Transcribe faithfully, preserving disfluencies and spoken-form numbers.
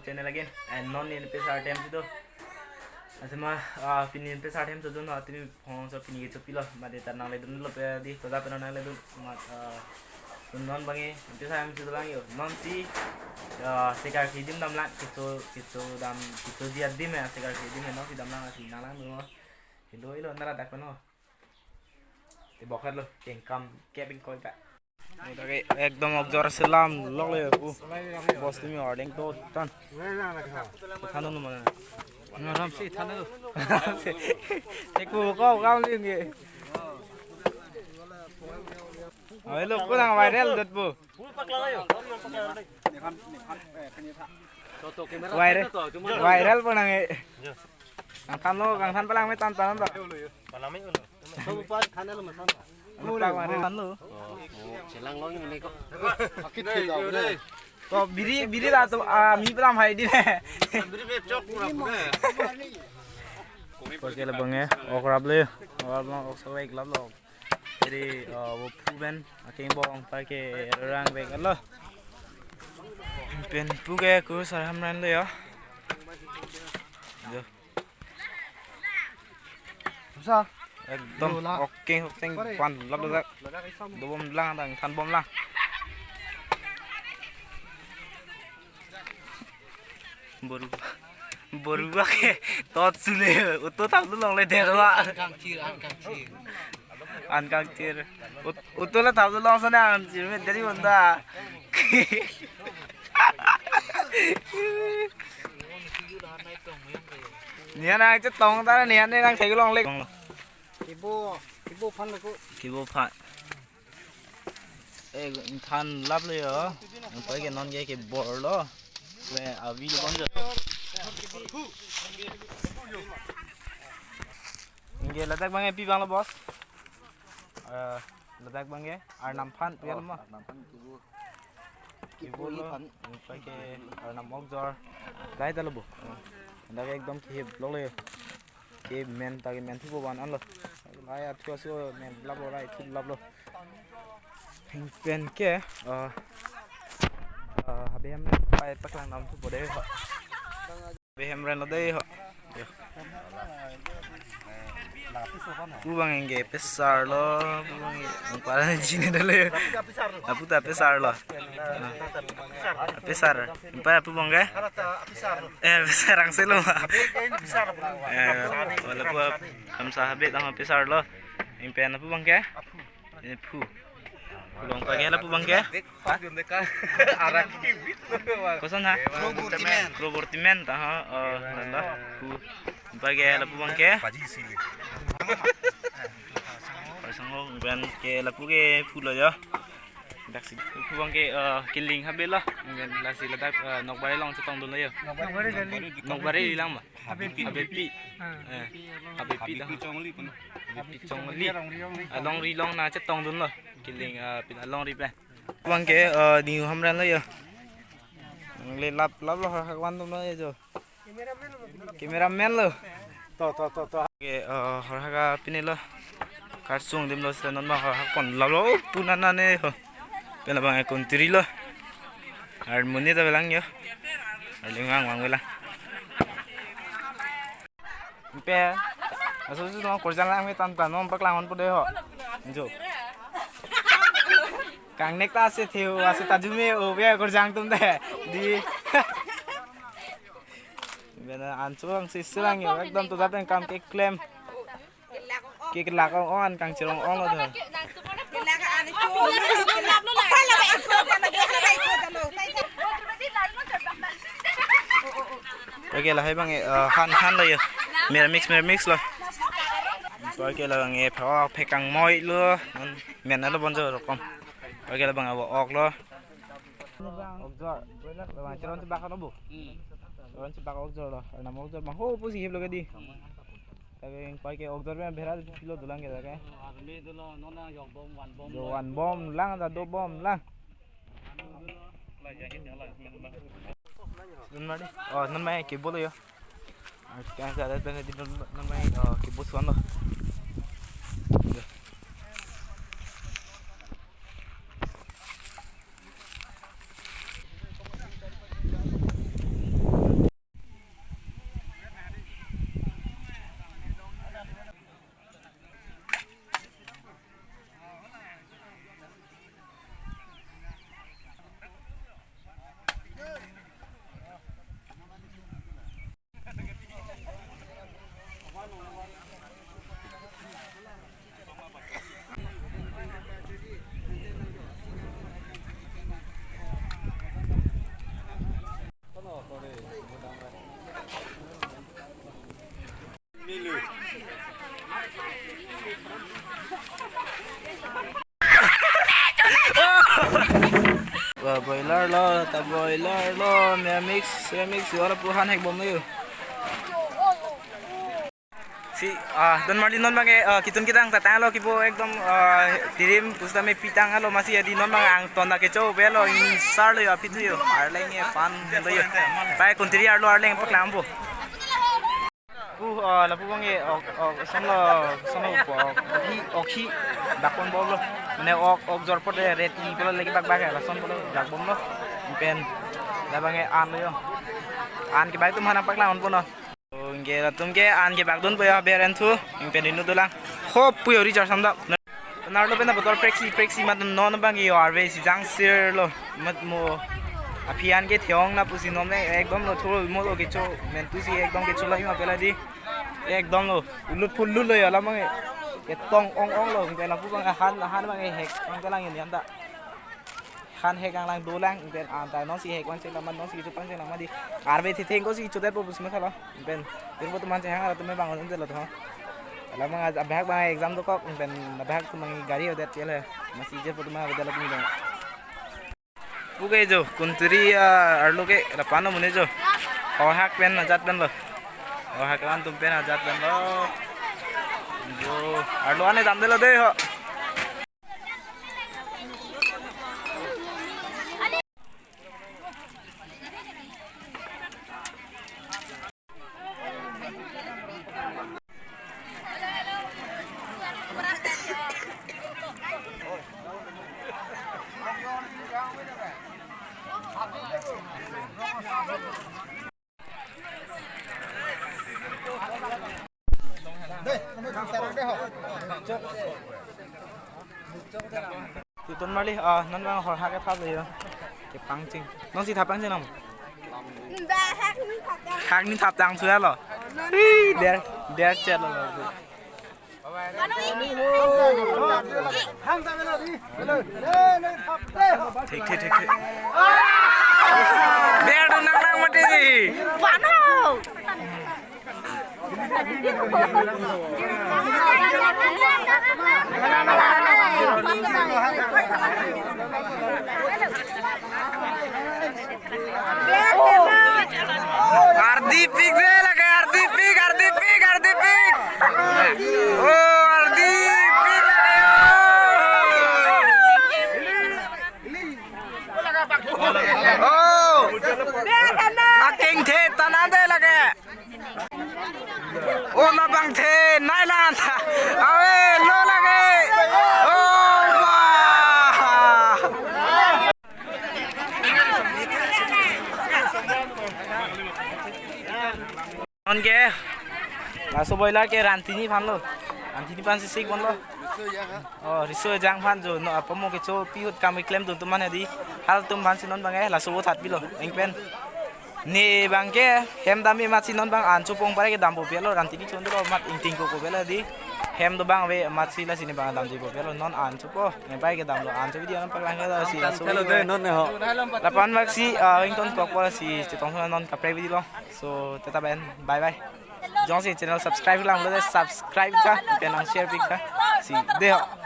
Channel again, and non neli pesar ahem si do. Asema, ah, pini pesar ahem si do, no, tumi phone so pini kechopilo, mate ta nangledunlo pe di, to da pe nangledun, mat, ah, non abang ke, pesar ahem si dolang yo, non si, ah, sekar si adim damlang, kecho, kecho dam, kechoji adim ya, sekar si adim ya, non si damlang, si nanglang dun, hilo, hilo, nara dak pe no. Te bokhat lo, tengkam, keping koi pa. Ekdom okjor selam lok le pu. Boss tumi ordeng to tan. Than lo mana? Ngaram si than lo. Te ku ko kam ling ke. Awe lo kurang viral dot pu. Viral, viral pu nang e. Kangthan lo, kangthan palang me tan tan to. Palang me ulo. Palang viral lo. Selang lo ini ko. Sakit kita udah. To biri, biri la to, ah, mi palang hai di ne. Biri me chok pura pura. Oke le abang e, ok rap le. Ok rap lo, ok selang lap lo. Jadi, ah, wo phu pen, akeng bong pa ke rang bek lo. Pen pu ke ku sar hamran lo ya. Jo. Sa. Ekdom. Yo, la. Okeng, okeng, pare. Pan lap lo dak. Dobom lang, than bom lang. Boru, boru ke tot sule, utu thap longle der wa. An kangchir, an kangchir. An kangchir. Ut-, utu la thap long sana an chir me deri bunda. Nian nangchetong ta, nian nang thek longle. Kibo, kibo phan lo ko. Kibo phan. Eh, than lap lo yo. Ang pa ke non ke kebor lo. We avi lo bang jo. Ingke ladak abang e pi abang lo, boss. Eh, ladak abang e arnam phan pu ya lo ma. Arnam phan kibo. Kibo lo. Phan. Ang pa ke arnam okjor. Dai ta lo bo. Ladak ekdom kihip lok lo yo. Ke men ta ke men thupo ban an lo. Lai athu aso men lap lo, lai thu lap lo. Heng pen ke, ah, ah, habe hem pai paklang nam thupo de ho. Habe hem ren lo de ho. Yo. Pu abang ingke pesar lo, pu abang ingke, ang para chini dolo yo. Apu ta pesar lo. Ah, pesar. Ingpa apu abang ke? Eh, pesar ang selo ma. Eh, wala pu kam sa habit ang pesar lo. Ingpen apu abang ke? Ini phu. Phu long pa ke lapu abang ke? Arak. Koson ha? Probortimen. Probortimen ta ha. Oh, nanda. Phu. Ingpa ke lapu abang ke? Paji sili. Parsangong ingpen ke lapu ke phu lo yo. Daksi phu abang ke, eh, kiling habe lo. Ingpen daksi ladak, eh, Nokbari along chetongdun lo yo. Nokbari kali. Nokbari lang ma? Habepi. Habepi. Ah. Eh, Habepi Habepi ta. Chongli pun. Habepi Chongli. Alongri along nangchetongdun lo. Kiling, eh, pin alongri pen. Abang ke, eh, Dinghu Hamren lo yo. Nangle lap lap lo ha, ha, wan dun lo yo jo. Cameraman lo. To, to, to, to. Ke, eh, horhak apini lo. Karsung adim lo seta non ma horhak pon lap lo. Pu nana ne ho. Pen labang ekun tiri lo. Harmoni ta belang yo. Arling vang vang belang. Pe. Aso su tong korjang lang me tan tan non paklang hon po de ho. Jo. Kangnek ta ase theu, ase ta jume o be korjang atum de. Di. Bena anchong si selang yo, ekdom to dapen kam keklem. Keklak ong ong an kangchirong ong lo do. Oke, lahai abang, eh, han han lo yo. Mera mix, mera mix lo. Oke, labang, eh, phe-, oh, phekangmoi lo. Men lo bonjo rokom. Oke, labang abo ok lo. Okjor. Labang cheron chebak lo bu. Cheron chebak okjor lo. Arnam okjor abang ho pusi hip lo ke di. Tapi ingpa ke okjor pen bhera pilo dolang ke ke. Army dolo, non na yok bom, wan bom. Jo wan bom lang, ta do bom lang. Dun mari. Oh, non mai ke bolo yo. Kan sa ada pen di non, non mai, oh, ke bos wan lo. Boiler lo, me mix, me mix, ora pu han hek bom yo. Si, ah, don marli non bang ke, ah, kitun kita ang tatang lo kibo ekdom, ah, tirim pusita me pitang lo masi adi non bang angton ta kecho belo insar lo yo apit yo. Arleng e pan lo yo. Pai kuntiri arlo arleng paklang po. Uh, ah, lapu bang e, ok, ok, son lo, son lo po, ok, hi, ok hi, dakpon bom lo. Ne ok, ok jorpot e, red i polo lagi bak bak e, lason polo, dak bom lo. Pen, labang e an lo yo. An ke bai tum hanang paklang on po no. Ingke latum ke an kebak dun po ya beren thu, ingpen inu dolang. Hop puyo ri char samdak. Narlo pen na botol preksi preksi mat non bang yo arve si jang sir lo. Mat mo aphi an ke theong na pusi non ne ekdom lo thuro mo lo kecho mentu si ekdom kecho la ima pela di. Ekdom lo ulut phul lut lo ya lamang e. Ketong ong ong lo ingpen lapu bang han han bang e hek bang kelang yan ta. Han hek anglang dolang, ingpen anta non si hek wan chek laman non si kecho pang chek lang madi. Arve thetheng ko si kecho det po pusi me khala. Ingpen, irpo tuman chehang ara tume bang on lo tho. Alamang abhak bang exam dokok, ingpen abhak tumang gari odet chele. Masi je po tuman abdala tum dong. Puke jo, kuntiri, ah, arlo ke rapano mune jo. Ohak pen ajat pen lo. Ohak lan tum pen ajat pen lo. Jo, arlo ane dam de lo de ho. Kitun marli, ah, non bang hor hak ke thap yo. Ke pangching. Non si thap pangching nam. Hak ni thap tang suya lo. Hi, der, der chet lo lo. Thik, thik, thik, thik. Ber dun nang nang mati. Pano. Ardi pik de lake, ardi pik, ardi pik, ardi pik. Oh, ardi pik lake, oh. Oh. Akeng the tanan de lake. Oh, labang the nai lang ta. Ave lo lake. Oh, ba. Non ke laso boiler ke rantini aphan lo. Rantini aphan si sik bon lo. Oh, riso jang aphan jo no apomo kecho pi ahut kam keklem dun atum aphan di. Halatum aphan si non bang e laso vo that pilo. Ingpen. Ne bang ke hem dam amat si non bang an chopong pare kedam po pelo rantini chondro amat ingting ko ko pelo di. Hem do bang ave amat si lasi ne bang damji po pelo non an chopo. Ne pai kedam lo an cho video non paklang ke lasi laso. Hello de non ne ho. Lapu-an bak si, ah, ington kok po lasi chetong non kaprek video lo. So, tata ben, bye bye. Jongsi channel subscribe lang lo de subscribe ka, pen nang share pik ka. Si de ho.